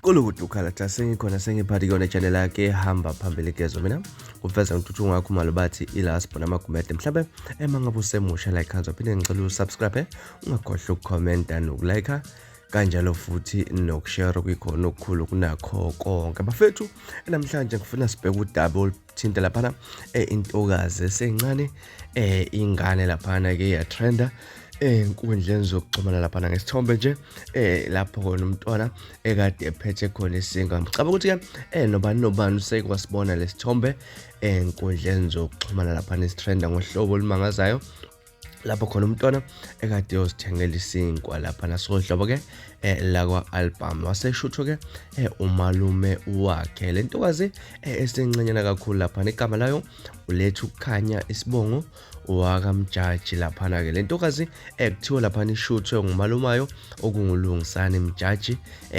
Kulukudu ukhalatha sengikhona sengiphathi kuyona channel yakhe hamba phambili gezo mina kuveza ngithuthu ngakho malubathi ila sibona amagumede mhlawumbe ema ngabe usemusha like khanzo phinde ngicela usubscribe ungakhohlwa ukukhomenta nokulike kanjalo futhi nokushare kwikhona okukhulu kunakho konke bafethu. Namhlanje ngifuna sibheke udaba oluthinta laphana intokazi esencane, ingane laphana ke yatrenda ey'nkundleni zokuxhumana laphana ngesithombe nje lapho khona umntwana ekade ephethe khona isinkwa. Ngicabanga ukuthi-ke nobani nobani useke wasibona lesithombe ey'nkundleni zokuxhumana laphana isitrenda ngohlobo olumangazayo lapho khona umntwana ekade yozithengela isinkwa lapha nasohlobo-ke lakwa-album waseshutho-ke umalume wakhe. Le ntokazi esencanyana kakhulu laphana igama layo uletha ukukhanya isibongo wakaMjaji laphana-ke. Le ntokazi kuthiwa laphana ishuthwe ngumalumayo okungulungisani Mjaji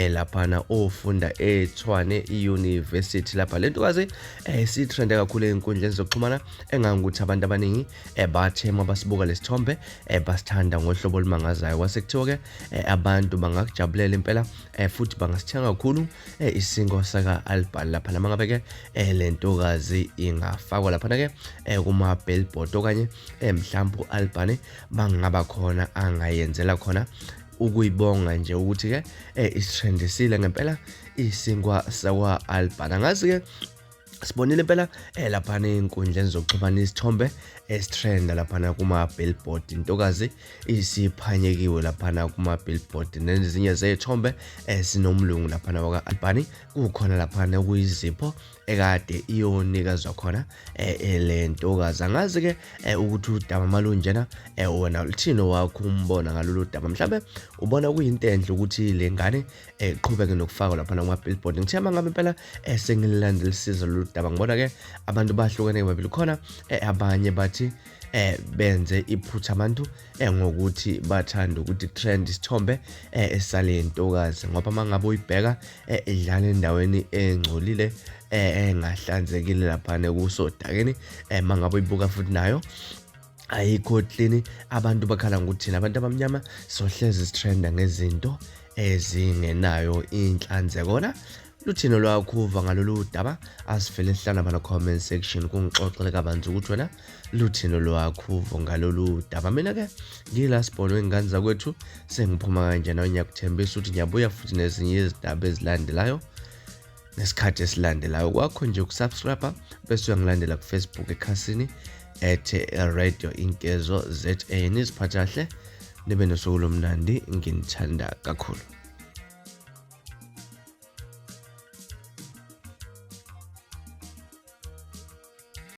laphana ofunda eTshwane University. Lapha le ntokazi isitrende kakhulu ey'nkundleni zokuxhumana engangokuthi abantu abaningi bathe uma basibuka lesithombe basithanda ngohlobo olumangazayo. Kwase kuthiwa-ke abantu bangakujabulela impela futhi bangasithenga kakhulu isinkwa saka-Albany laphana uma ngabe-ke le ntokazi ingafakwa laphana-ke kuma-billboard okanye mhlawumbe u-Albany bangaba khona angayenzela khona ukuyibonga nje ukuthi-ke isitrendisile ngempela isinkwa sakwa-Albany. Angazi-ke sibonile impela laphana ey'nkundleni zokuxhumana isithombe esitrenda laphana kuma-billboard, intokazi isiphanyekiwe laphana kuma-billboard nezinye zey'thombe esinomlungu laphana waka-Albany kukhona laphana okuyizipho ekade iyonikezwa khona le ntokazi. Angazi-ke ukuthi udaba malunjena wena luthini wakho umbona ngalolu daba, mhlawumbe ubona kuyinto enhle ukuthi le ngane eqhubeke nokufakwa laphana kuma-billboard. Ngithe uma ngabe impela sengililandelisiza lolu daba ngibona-ke abantu bahlukene babili khona, abanye bathi benze iphutha abantu ngokuthi bathanda ukuthi trend isithombe esale ntokazi ngoba uma ngabe uyibheka idlala endaweni engcolile engahlanzekile laphana kusodakeni, uma ngabe uyibuka futhi nayo ayikho clean. Abantu bakhala ngokuthi thina abantu abamnyama sohlezi sitrenda ngezinto ezingenayo inhlanzeko. Na luthini lwakho uva ngalolu daba? Asivele sihlala bana comment section kungixoxele kabanzi ukuthi wena luthini lwakho uvo ngalolu daba. Mina-ke ngila sibhono ingane zakwethu sengiphuma kanjena, ngiyakuthembisa ukuthi ngiyabuya futhi nezinye izindaba ezilandelayo ngesikhathi esilandelayo. Kwakho nje ukusubscribe bese uyangilandela ku-Facebook ekhasini at Radio Inkezo ZA. Niziphathe kahle nibe nosuku lomnandi, nginithanda kakhulu.